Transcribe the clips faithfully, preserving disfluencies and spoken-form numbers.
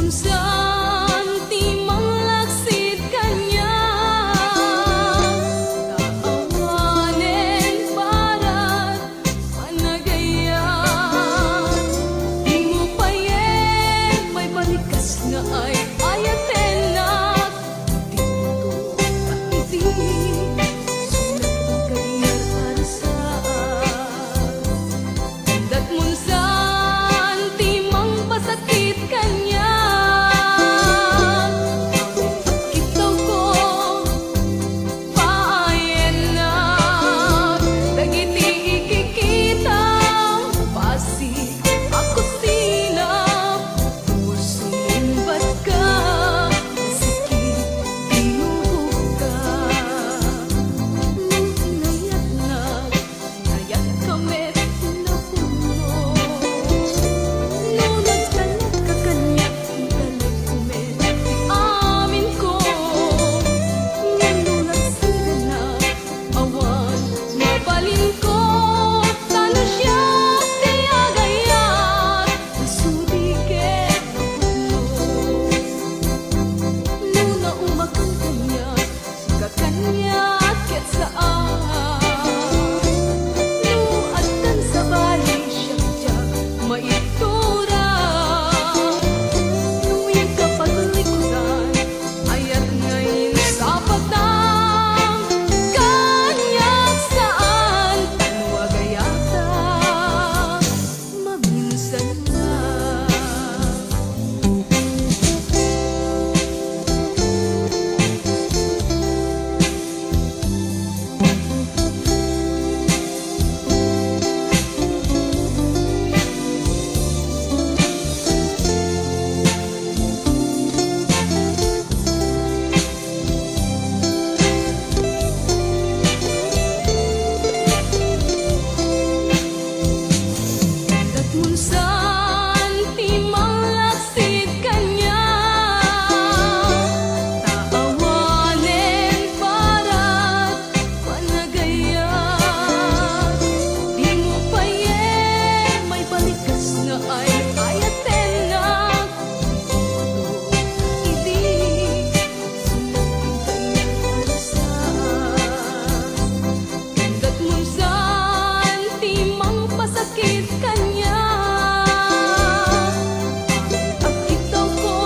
Saan ti manglaksid kaniak, ta awanen parat panagayat. Dimo payen maibalik kas nga ay-ayatennak. Dimo ka iti sulat nga kadiar a rosaan. Datmon saan ti mangpasakit kaniak. Kitawko, payennak dagiti ikikitam bassit a kusina. Sumungbat ka, masakit, dinugok ka. No inayatnak, inayat ka met napuno. No nagtalek ka kaniak, intalekko met ti aminko. Ngem no nagsidanak, awan mabalinko, ta no siak ti agayat, isudik ket napudno. No naumakan kaniak, sika kaniak ket saan. No addan sabali, siak diak maitura. No inka paglikudan, ayat nga insapatang kaniak saan, ta no agayatak, maminsan la. Datmon saan ti manglaksid kaniak, ta awanen parat panagayat. Dimo payen maibalik kas nga ay-ayatennak. Idi sulat nga kadiar a rosaan. Datmon saan ti mangpasakit kaniak. Agkitawko,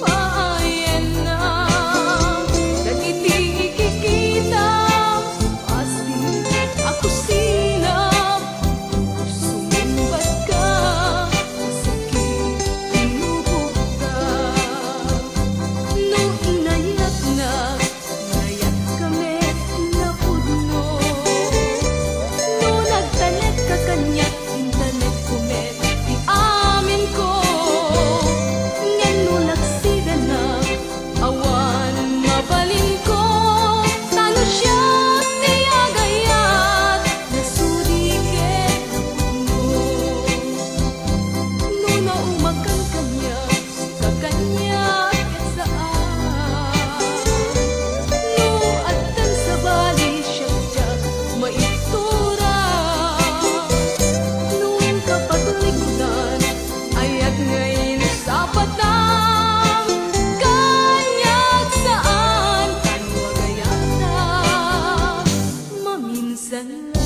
payennak dagiti ikikitam bassit a kusina. Sumungbat ka, masakit, dinugok ka. No inayatnak, inayat ka met napudno. No nagtalek ka kaniak, intalekko met ti aminko. Ngem no nagsidanak, awan mabalinko, ta no siak ti agayat, nasudik ket napudno. No naumakan kaniak, sika kaniak ket saan. No addan sabali, siak diak maitura. No inka paglikudan, ayat nga insapatang kaniak saan, ta no agayatak, maminsan la.